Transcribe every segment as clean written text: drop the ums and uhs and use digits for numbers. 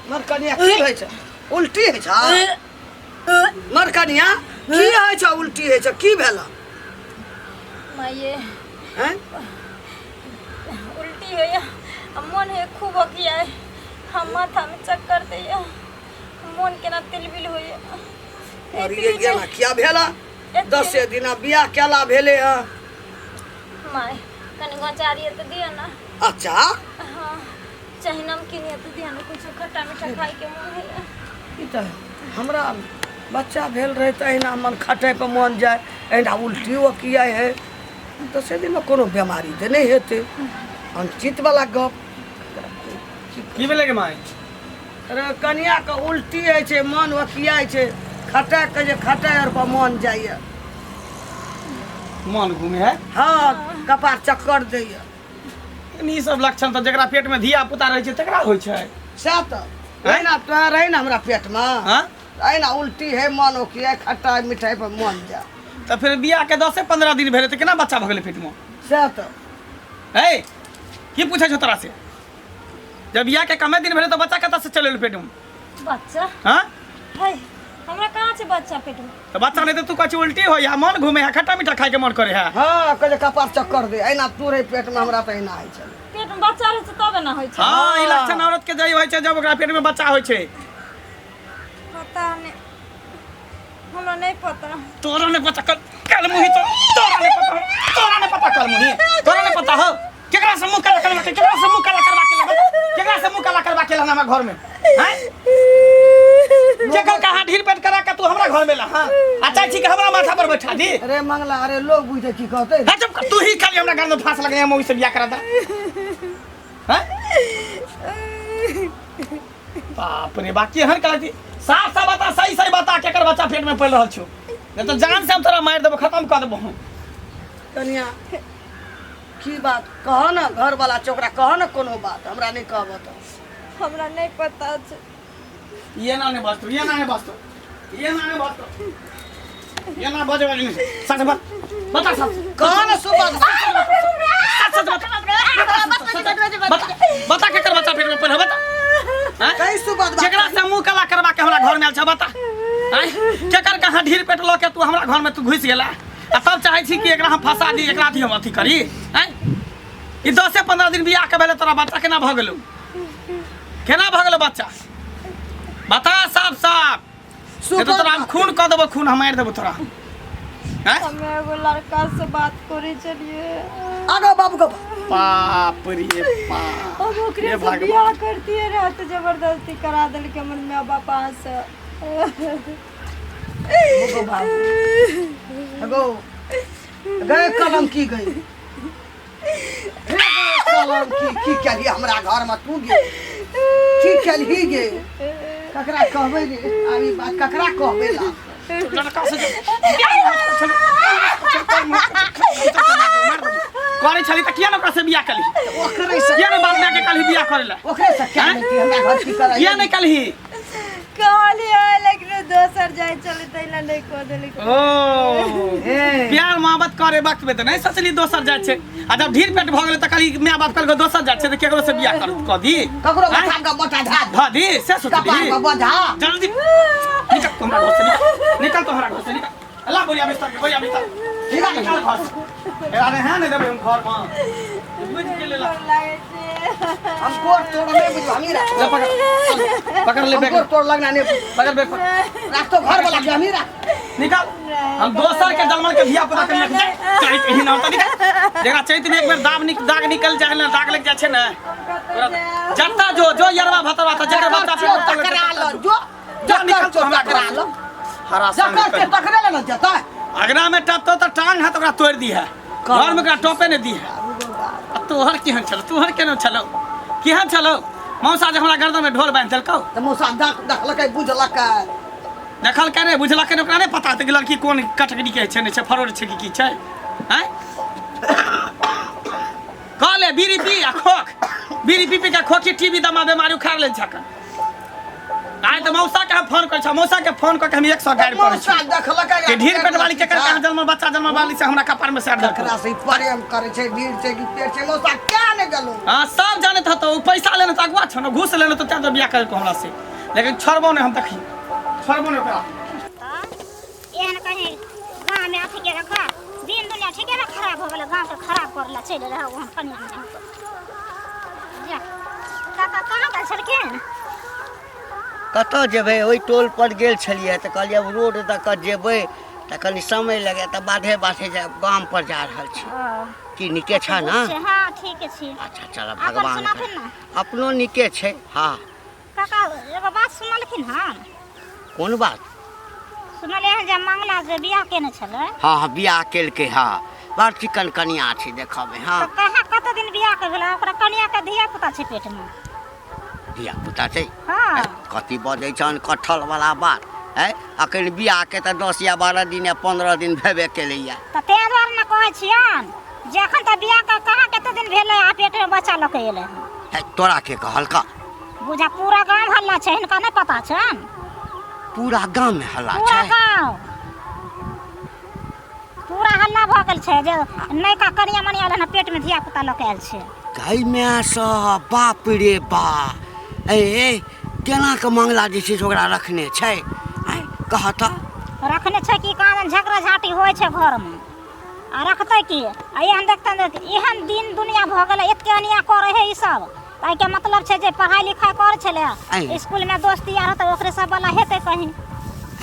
मर कनिया की होइ छै उल्टी होइ छै मर कनिया की होइ छै उल्टी होइ छै की भेल माये हैं उल्टी होइए आ मोन होइए खूब अकियाए हम माथामे चक्कर दैए मोन केना तिलबिल होइए और ये गेला किया भेला दसे दिना बियाह केला भेले हँ माय कनि गचारी तऽ दिअ ने अच्छा हाँ चाहे नमकीन है तऽ दिअ ने कुछो खट्टा मीठा खाइके मोन होइए ई तऽ हमरा बच्चा भेल रहै तऽ अहिना मन खटै पर मन जाय अहिना उल्टियो किया है दसे दिनमे कोनो बेमारी तऽ नहि हेतै अनुचित वाला गप की भेलै गे माय अरे कनियाके उल्टी होइ छै मन ओकियाइ छै खटाके जे खटाइ आर पर मन जाइए मन घूमे है हँ कपार चक्कर दैए ई सब लक्षण तऽ जकरा पेट में धिया पुता रहै छै तकरा होइ छै सएह तऽ अहिना तोरा रहै ने हमरा पेटमे हाँ अहिना उल्टी है मन ओकियाइ खटाइ मिठाइ पर मन जाय तऽ फेर बियाह के 10-15 दिन भेलै तऽ केना बच्चा भऽ गेलै पेट में सएह तऽ है की पूछै छौ तोरा से जब बियाह के कमे दिन भेलै तऽ बच्चा कतऽ से चलि एलै पेट में बच्चा हाँ है हमरा कहाँ छै बच्चा पेट में तऽ बच्चा नहि तऽ तू कहै छी उल्टी होइ है मन घूमे है खट्टा मीठा खाय के मन करे है हँ कहै कपार चक्कर दे अहिना तू रहै पेटमे हमरा तऽ अहिना होइ छलै पेट में बच्चा रहै छै तबे ना होइ छै हाँ ई लक्षण औरत के जब होइ छै जब ओकरा पेट में बच्चा होइ छै पता नहि हमरा नहि पता तोरा नहीं पता कल कल मुही तो तोरा नहीं पता तोरा नहीं पता कल मुही तोरा नहीं पता हो केकरा से मुंह काला करवा के केकरा से मुंह काला करवा के ला केकरा से मुंह काला करवा के ला हमरा घर में हैं केकर कहाँ ढीर पेट करा के तू हमरा घर में ला हां अच्छा ठीक है हमरा माथा पर बैठा दी अरे मंगला अरे लोग बुझते की कहते हां चुप कर, तू ही खाली हमरा घर में फांस लगे हम ओहि से बियाह करा दा हैं बाप रे बाकी हर कला थी साफ साफ बता सही सही बता केकर बच्चा पेट में पल रहल छौ नहीं तो जान से हम तोरा मार देबो खत्म कर देबो हम कनिया की बात कह ना घर वाला चोकरा कह ना कोनो बात हमरा नहीं कहब तो हमरा नहीं पता छै ये ना नहीं बचतो ये ना नहीं बचतो ये ना नहीं बचतो ये ना बजे वाली नहीं सच बता बता सच कह ना सुबह सच सच बता बता बता केकर बच्चा पेट में पल बता हैं? कहीं सुबह बात केकरा से मुंह काला करवा के हमरा घर में आयल छ बता आँय? केकर कहाँ ढीर पेट लऽ के तू हमरा घर में तू घुसि गेला आ तब चाहै छी कि एकरा हम फंसा दी एकरा अथी हम अथी करी आँय ई 10-15 दिन बियाह के भेलै तोरा बच्चा केना भऽ गेलौ केना भऽ गेलौ बच्चा बता साफ साफ नहीं तो तोरा हम खून कऽ देबो खून हम मारि देबो तोरा आँय? हम एगो लड़का से बात करे छलिए आगो बाबू को बाप रे बाप हम ओकरे हे से भगवान। बियाह करतिए रहे तो जबरदस्ती करा देलके हमर माय बाप से गो बाबू गो गए कलम की गई हे गए कलम की की केलही हमरा घर में तू गे की केलही गे ककरा कहबै रे आब ई बात ककरा कहबै ला लड़का से करे छली त किया न ओकरा से बियाह कली ओकरे से किया न बाप माय के कलही बियाह करे ला ओकरे से क्या लेती हमरा घर की करे किया नहीं कलही कहलिए लेकिन दोसर जाय चले तैला नहीं कह देलकै ओ ए प्यार मोहब्बत करे वक्त में त नहीं सोचली दोसर जाय छै आ जब ढीर पेट भ गेलै त कहली माय बाप कहलको दोसर जाय छै त केकरो से बियाह कर क दी ककरो आँय? माथा के मोटा धा ध दी से सोचली कपार के बधा जल्दी निकल तू हमरा घर से निकल निकल तू हमरा घर से निकल अल्लाह बोरिया बिस्तर के बोरिया बिस्तर निकल निकल घर से एकरा रे हैं नहीं देबै हम घर में बुझ के लेला डर लागै छै हम गोर तोड़ नहीं बुझू हम ही राख ले पकड़ पकड़ ले हम बैग गोर तोड़ लगना नहीं बुझू। पकड़ बैग पकड़ राख तो घर वाला के हम ही राख निकल हम दोसर के जलमल के धिया पुता के लेके जाय चाहे कहीं ना होता निकल जकरा चैत में एक बेर दाग निक दाग निकल जाए ना दाग लग जाए छै ना हम कतऽ जायब जत्ता जो जो यरवा भतरवा था जकर बच्चा चो टकरा लो जो जो निकल चो तू हमरा टकरा लो हरा जकर के टकरे ले न जता अगना में टपतो तो टांग हाथ ओकरा तोड़ दी है घर में ओकरा टोपे नहीं दी है आ तोहर केहन छलो तोहर केहन छलो केहन छलो मौसा जे हमरा गर्दन में ढोल बांधि देलकौ त मौसा देख देखलकै बुझलकै देखलकै नहि बुझलकै नहि ओकरा नहि पता हेतै कि लड़की कोन कैटेगरी के छै नहि छै फरोड़ छै कि की छै आँय कहले बीड़ी पी आ खोख बीड़ी पी पी के खोखी टीबी दमा बेमारी उखाड़ लेल छै आइ तऽ मौसा के हम फोन करै छी मौसा के फोन कऽ के हम 100 गारि पड़ै छी मौसा देखलकै कि ढीर पेट वाली केकर कहाँ जन्म बच्चा जन्म वाली से हमरा कपार में सर ककरा से ई प्रेम करै छै ढीर छै कि पेट छै मौसा क्या ने गेलो। हाँ सब जानत हतो, उ पैसा लेने तो अगुआ छौ न, घूस लेने तो तें तो बियाह करलको हमरा से, लेकिन छोड़बो नहीं हम, देखी छोड़बो नहीं ओकरा। तऽ एहन कहीं गाँवमे अथी के रखा दिन दुनिया ठीके ने खराब हो गेलै, गाँवके खराब करला चलि रहल ओहन कनिया जा। काका कहाँ गेल छलखिन? कतऽ जेबै, ओहि टोल पर गेल छलियै तऽ कहलियै आब रोड दऽ कऽ जेबै तऽ कनि समय लगे, तऽ बाधे बाधे जा गाम पर जा रहल छी। की नीके छ ने? हाँ ठीक छी। अच्छा चल अपन भगवान सुनाथिन ने। अपनो नीके छै। हाँ काका एगो बात सुनलखिन हन? कोन बात? सुनलियै हन जे मंगला जे बियाह केने छलै। हाँ हाँ बियाह केलकै। हाँ बड़ चिकन कनिया छै देखऽमे। हाँ तऽ कहाँ कते दिन बियाह के भेलै ओकरा कनिया के धिया पुता छै पेटमे? धिया पुता छै? हाँ। कथी बजै छन कटहल वाला बात है, अखन बियाह के तऽ 10 या 12 दिन या 15 दिन भेबे केलैया। तऽ ताहि दुआरे ने कहै छियन जे अखन तऽ बियाह के कहाँ कते दिन भेलै आ पेटमे बच्चा लऽ के एलै हन। है, तोरा के कहलका? बुझा पूरा गाँव हल्ला छै, हिनका नहि पता छनि? पूरा गाँव में हल्ला पूरा छै? गाँव पूरा हल्ला भऽ गेल छै जे नयका कनिया मनिया एलै हन, पेटमे धिया पुता लऽ के आयल छै। गै माय सब, बाप रे बा, ए ए केना के मंगला जे छै से ओकरा रखने छै? आँय कह तऽ। रखने छै कि कहाँ झगड़ा झाँटी होइ छै घरमे आ रखतै की? आ एहन देखते ने एहन दिन दुनिया भऽ गेलै, एते अनिया करै है ई सब, तऽ एहिके मतलब छै जे पढ़ाइ लिखाइ करै छलै ऐं। स्कूलमे दोस्ती यार होतै ओकरे सब वाला हेतै कहीं।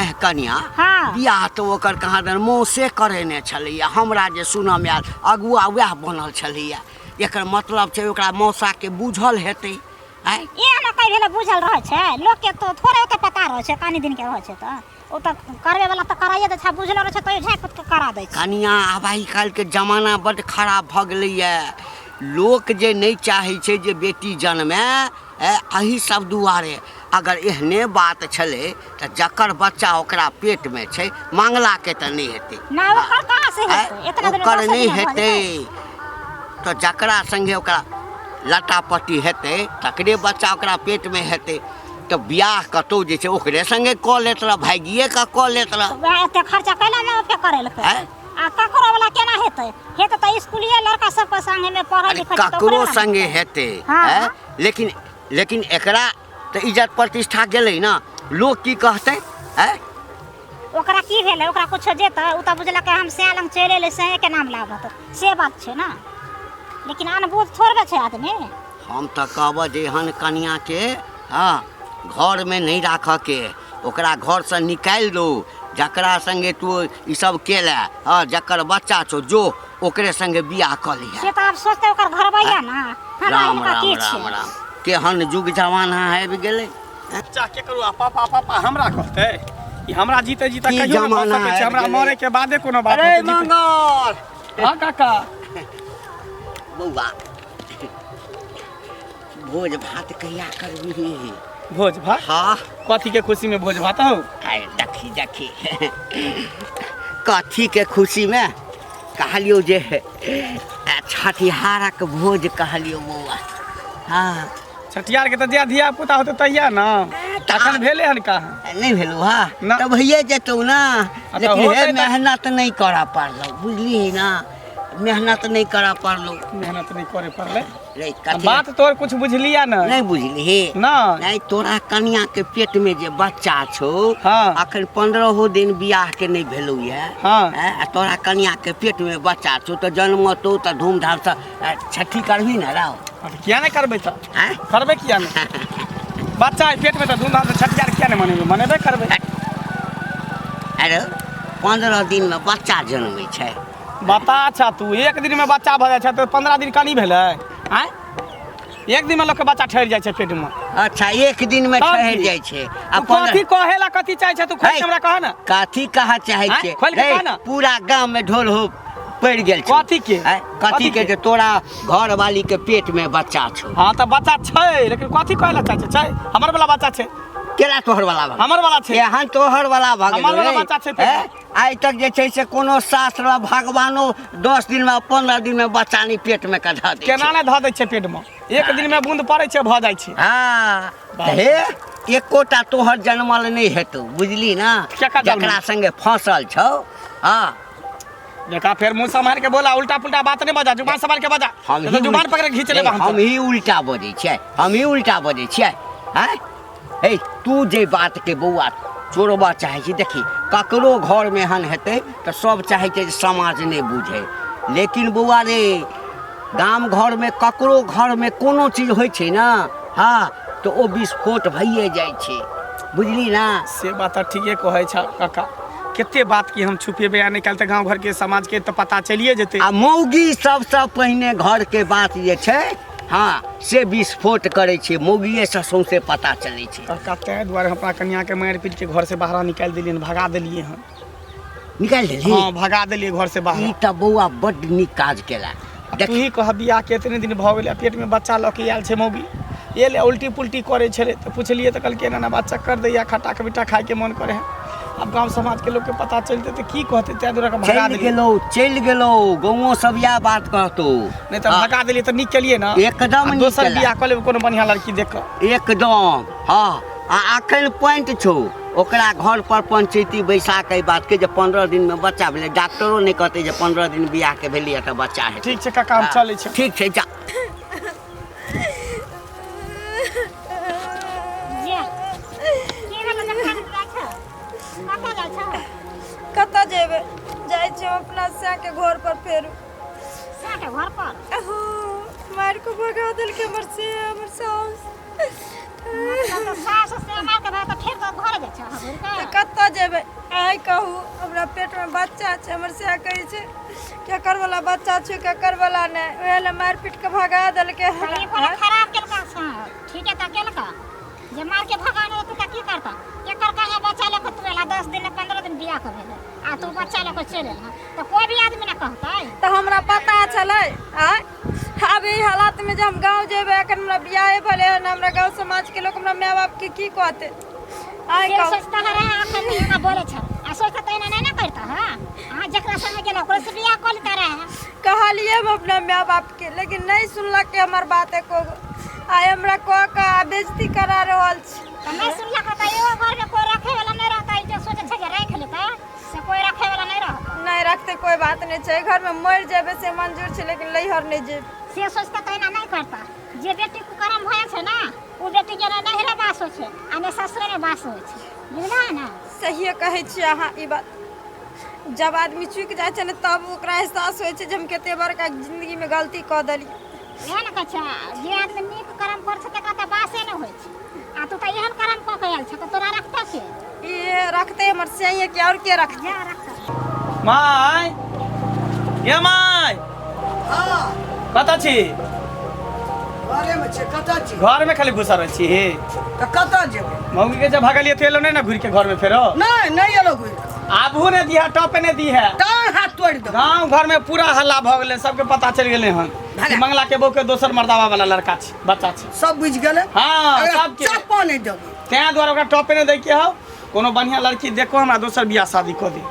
एह कनिया, हाँ। बियाह तऽ ओकर कहाँ दन मौसे करेने छलैया, हमरा जे सुनऽमे आयल अगुआ वएह बनल छलैया, एकर मतलब छै ओकरा मौसाके बुझल हेतै। आँय एहन कहि भेलै बुझल रहै छै लोकके, तो थोड़े ओते पता रहै छै, कनी दिनके रहै छै तऽ ओ तऽ करबे वाला तऽ कराइए दै छै, बुझलो रहै छै तैयो झाँपि पोति कऽ करा दै छै। कनिया आब आइ काल्हिके जमाना बड्ड खराब भऽ गेलैए, लोक जे नहि चाहै छै जे बेटी जनमे एहि सब दुआरे। अगर एहने बात छलै तऽ जकर बच्चा ओकरा पेटमे छै मंगलाके तऽ नहि हेतै। ना ओकर कहाँ से हेतै, एतना दिन ओकर नहि हेतै तऽ जकरा सङ्गे ओकरा लटापटी हेतै तकरे बच्चा ओकरा पेटमे हेतै, तऽ बियाह कतौ जे छै ओकरे सङ्गे कऽ लेत रह, भागिए कऽ कऽ लेत रह। वएह एते खर्चा कैला ने ओते करेलकै? आ ककरो वाला केना हेतै? हेतै तऽ स्कूलिये लड़का सबके संगे मे पढ़ै लिखै छै तऽ ककरो संगे हेतै। हाँ। लेकिन लेकिन एकरा तऽ इज्जत प्रतिष्ठा गेलै ने, लोक की कहतै? आँय ओकरा की भेलै? ओकरा कुछो जेतै? ओ तऽ बुझलकै हम सएह लग चलि एलै, सएहके नाम लागत, से बात छै ने। लेकिन अनबुझ थोड़बे छै आदमी। हम तऽ कहबह जे एहन कनिआँके हँ घरमे नहि राखऽके, ओकरा घरसँ निकालि दौ। जकरा सङ्गे तू ई सब केलए हँ, जकर बच्चा छौ जो ओकरे सङ्गे बियाह कऽ लिहे। से तऽ आब सोचतै ओकर घरबैया ने, हमरा राम हिनका राम की राम छै? राम, केहन युग जमाना आबि गेलै। बच्चा के करू आ पापा पापा हमरा कहतै ई हमरा जीते जीते की कहियो नहि भऽ जमाना सकै छै, आबि हमरा गेलै। मरे के बादे कोनो बात अरे होतै जीते। मंगल। हाँ काका। बौआ भोज भात कहिया करबही? भोज भात? हाँ। कथी के खुशी में भोज भात हो? आय देखी देखी कथी के खुशी में कहलियौ जे छठिहारक भोज कहलियौ बौआ। हाँ छठिहार के तऽ जे धिया पुता होतै तहिया ने, अखन भेलै हन कहाँ? नहि भेलौ। हाँ ना। तऽ भइए जेतौ ने, तऽ लेकिन हे होतै तऽ- मेहनत नहि करऽ पड़लौ, बुझलिही ना, मेहनत नहि करऽ पड़लौ। मेहनत नहि करे पड़लै। रे कथी बात तोर कुछ बुझलिया ने? नहि बुझलिही ना। नहीं, तोरा कनिया के पेट में जे बच्चा छौ, हाँ। अखन 15 दिन बियाह के नहीं भेलौ ये। हाँ। आ तोरा कनिया के पेट में बच्चा छौ तऽ जन्मतौ तऽ धूमधाम से छठी करबही ने राव? हाँ, तऽ किया नहि करबै तऽ? आँय? करबै किया नहि? बच्चा है पेट में तऽ धूमधाम से छठियार किया नहि मनेबै? मनेबे करबै। अरे 15 दिन में बच्चा जन्मै छै। बता अच्छा तू, एक दिन में बच्चा भऽ जाइ छै तऽ 15 दिन कनी भेलै? आँय, एक दिन में लोक के बच्चा ठहरि जाइ छै पेट में। अच्छा एक दिन में तब ठहरि की? जाइ छै। आ तू कथी कहे ला कथी चाहै छै तू खोलि है। के हमरा कह ने। कथी कह चाहै आँय? छियै? खोलि के रे, कह ने। पूरा गाँव में ढोल हो पड़ि गेल छौ। कथी के? आँय? कथी कथी के? के? जे तोरा घरवाली के पेट में बच्चा छौ। हाँ तऽ बच्चा छै, लेकिन कथी कहे ला चाहै छै? छै हमर वाला बच्चा छै। केना तोहर वाला भऽ गेल? हमर वाला छै। एहन तोहर वाला भऽ गेल हमर वाला रे। बच्चा छै पेट में। हैं? आइ तक जे छै से कोनो शास्त्र मे भगवानो 10 दिन में 15 दिन में बच्चा नहि पेट में के धऽ दै केना छै। नहि धऽ दै छै पेट में? एक दिन में बूंद पड़ै छै भऽ जाइ छै। हाँ तऽ हे एकोटा तोहर जनमल नहि हेतौ, बुझली ना, केकर जनमल? जकरा संगे फंसल छौ। हाँ देखा फेर मुंह संभाल के बोला उल्टा पुल्टा बात नहीं बजा जुबान संभाल के बजा हम नहीं तो ही जुबान पकड़ के खींच लेबा नहीं, हम हम ही उल्टा बजै छियै हम ही उल्टा बजै छियै आँय हे तू जे बातके बौआ चोरबा चाहै छी देखी ककरो घरमे एहन हेतै तऽ सब चाहै छै जे समाज नहि बुझै लेकिन बौआ रे गाम घरमे ककरो घरमे कोनो चीज होइ छै ने हँ तऽ ओ विस्फोट भइए जाइ छै बुझली ना से बात तऽ ठीके कहै छ काका कते बात की हम छुपेबै आ निकालि तऽ गाँव घरके समाजके तऽ पता चलिए जेतै आ मौगी सबसँ पहिने घरके बात जे छै हँ से विस्फोट करै छै मौगिएसँ सौंसे पता चलै छै काका ताहि दुआरे हम अपना कनियाके मारि पीट के घर से बाहर निकालि देलियै हन भगा देलियै हन निकालि देलही हँ भगा देलियै घर से बाहर ई तऽ बौआ बड्ड नीक काज केला तू ही कह बियाह के एतने दिन भऽ गेलै आ पेटमे बच्चा लऽ के आयल छै मौगी एलै उल्टी पुल्टी करै छलै तऽ पुछलियै तऽ कहलकै एना एना बात चक्कर दैया खट्टा खबिट्टा खायके मन करै है आब गाँव समाजके लोकके पता चलतै तऽ की कहतै ताहि दुआरे भगा चलि देलियै गेलौ चलि गेलौ गाँवो सब इएह बात कहतौ नहि तऽ भगा देलियै तऽ नीक केलियै ने एकदम आ नीक दोसर केला। बियाह कऽ लेबै कोनो बढ़िआँ लड़की देख कऽ एकदम हँ आ अखन पॉइंट छौ ओकरा घर पर पंचैती बैसा के एहि बात के जे 15 दिन में बच्चा भेलै डॉक्टरो नहि कहतै जे 15 दिन बियाह के भेलियै तऽ बच्चा हेतै ठीक छै काका हम चलै छी ठीक छै जा जे की भेलै जखन जाइ छौ कतऽ जाइ छौ कतऽ जेबै जाइ छी हम अपना सैके घर पर फेर साके घर पर मारि कऽ भगा देलकै हमर से हमर साउस मतलब तऽ सास से मार के भगा तऽ फेर तऽ घर जाइ छौ घुरि तऽ कऽ कतऽ जेबै आइ कहू हमरा पेटमे बच्चा छै हमर सएह कहै छै केकर वाला बच्चा छै केकर वाला नहि ओएह लए मारि पीट कऽ भगा देलकै तऽ ई कोनो खराब केलका से ठीक है तऽ केलका जे मार के भगा देलकै तऽ की करता एकर कहाँ बच्चा लऽ कऽ तू एला 10 दिन 15 दिन बियाह के भेलै आ तू बच्चा लऽ कऽ चलि एलह तऽ कोइ भी आदमी ने कहतै तऽ हमरा पता छलै आँय आब एहि हालातमे जे हम गाँव जेबै एखन हमरा बियाहे भेलै हन हमरा गाँव समाजके लोक हमरा माय बापके की कहतै आइ से कहू सोचता है रहे अखन एना बोले छ आ सोचता त एना नहीं ना करता है अहाँ जकरा संगे गेला ओकरे से बियाह कऽ लेता रहे कहलियै हम अपना माय बापके लेकिन नहि सुनलक हमर बात एको गो आइ हमरा कह कऽ आ बेइज्जती करा रहल छै तऽ नहीं सुनलक तऽ एगो घर में कोई रखे वाला नहीं रहता जे सोचे छै जे राखि लेता से कोई रखे वाला नहीं रहता नहि रखते कोई बात नहि छै घरमे मरि जेबै से मंजूर छै लेकिन लैहर नहि जेबै से सोचता त एना नहीं करता जे बेटी कुकर्म भए छै ना ओ बेटी के ने नहिरे बास होइ छै आ ने ससुरे में बास होइ छै बुझलह ने सहिए कहै छियै अहाँ ई बात जब आदमी चुकि जाइ छै ने तब ओकरा एहसास होइ छै जे हम कते बड़का जिन्दगीमे गलती कऽ देलियै इएह ने कहै छै जे आदमी नीक कर्म करै छै तकरा तऽ बासे नहि होइ छै आ तू तऽ एहन कर्म कऽ के आयल छ तऽ तोरा रखतौ के ई रखते हमर सैया के और के रखते जा रखतौ माय ये माय हाँ कतऽ छी घरेमे छै कतऽ छी घरमे खाली घुसल रहै छी तऽ कतऽ जेबै मौगी के जब भगलियै तऽ एलो नहि ने घुरि के घरमे फेरो नहि नहि एलौ घुरि कऽ आबू ने दिहा टप ने दी है टाँग हाथ तोड़ि देबौ गांव घर में पूरा हल्ला भऽ गेलै सबके पता चलि गेलै हन कि मंगला के बहू के दोसर मर्दावा वाला लड़का छै बच्चा छै सब बुझि गेलै हाँ एकरा सबके चप्पा नहि देबै तें दुआरे ओकरा टपे नहि दै के हौ कोनो बढ़िया लड़की देखो हमरा दोसर बियाह शादी कऽ दे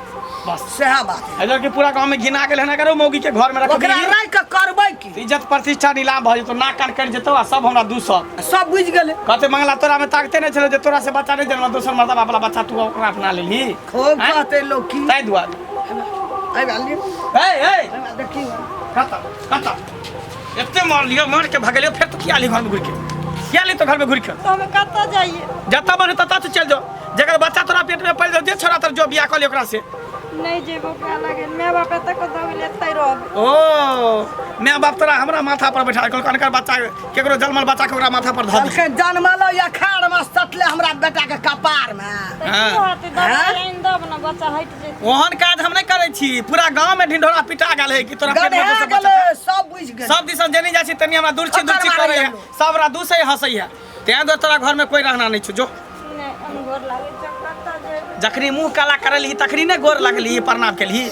बस सएह बात है इधर के पूरा गांव में घिना गेल हन अगर ओ मौगी के घर में रख ओकरा राखि कऽ करबै की इज्जत प्रतिष्ठा नीलाम भऽ जेतौ नाक कान कटि जेतौ आ सब हमरा दूसत सब बुझि गेलै कहते मंगला तोरा में ताकते नहि छलो जे तोरा से बच्चा नहि जनमल दोसर मर्दावा वाला बच्चा तू ओकरा अपना लेलही खूब आँय? कहतै लोक की ताहि दुआरे एहि बार लियौ, ए ए एहि बार देखियौ कतऽ कतऽ एते मार लियो मार के भगलियो फेर तू किया ली घर में घुरि के किया ली तो घर में घुरि के तो हम कतऽ जाइए जतऽ मन ततऽ तू चलि जाओ जकर बच्चा तोरा पेट में पल जाओ जे छोरा तर जो बियाह कऽ ले ओकरा से नहीं जेबो ओकरा लगे माय बाप एतऽ कतऽ गेलै एतै रहबै ओ माय बाप तोरा हमरा माथा पर बैठा कहलक अनकर बच्चा केकरो जन्मल बच्चा के ओकरा माथा पर धऽ दी कहलकै जनमलो अखाड़ मे सटले हमरा बेटा के कपार मे तऽ की हाँ। होतै दवाइ आनि देब ने बच्चा हटि जेतै ओहन काज हम नहि करै छी पूरा गांव में ढिंढोरा पिटा गेल है कि तोरा पेट में गन्हा दोसर बच्चा गेलै सब बुझि गेलै सब दिसन जेनी जाइ छी तनी हमरा दूर छी दूर छी खतर करै है मारै सब हमरा दूसै हंसै है तें दुआरे तोरा घर में कोई रहना नहीं छौ जो नहि हम गोर लागै छै कतऽ जेबै जखनी मुंह काला करलही तखनी ने गोर लगलही प्रणाम केलही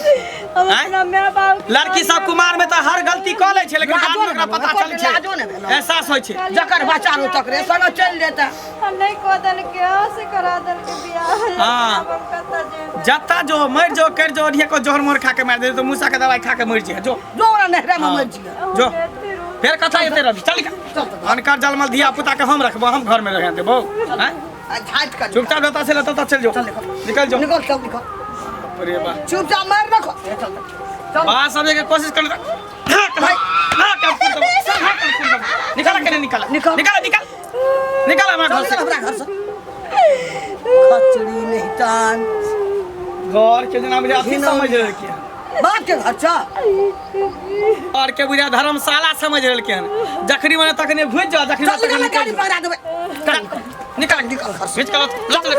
हम आँय? अपना माय बाप के लड़की सब कुमार में तऽ हर गलती कऽ लै छै लेकिन लाजो बाद में ने ओकरा भेलौ, पता एको चलै दिन लाजो ने छै भेलौ। एहसास होइ छै जकर बच्चा रहौ तकरे संगे चलि जेता हम नहि कऽ देलकै से करा देलकै बियाह हाँ। आब हम कतऽ जेबै जत्ता जो मरि जो करि जो ओढ़िए को जोहर मोहर खा के मारि दे तो मूसा के दवाई खा के मरि जे जो जो ओकरा नहरा में मरि जिया जो। एते रो फेर कथा एते रवि चल निकल। चल तऽ अनकर जलमल धिया पुता के हम रखबो हम घर में रह देबो आँय? आ झाटि कऽ चुपचाप जता से लता चल जो चल निकल। निकल जो निकल चल निकल अरे बा चुपचाप मारि रखो चल चल। चल। बात समझे के कोशिश कर निकाल के निकाल निकाल। निकाल निकाल निकाल हमरा घर चल से हमरा घर से खचड़ी नहीं तान घर के जना बुझा अथी समझ रहल के बाप के घर छ और के बुझा धर्मशाला समझ रहल के हन जखनी मने तखने घुस जा जखनी चल मने निकाल तखने गाड़ी पकड़ा देबै निकाल निकाल घर से। घिच के लत लत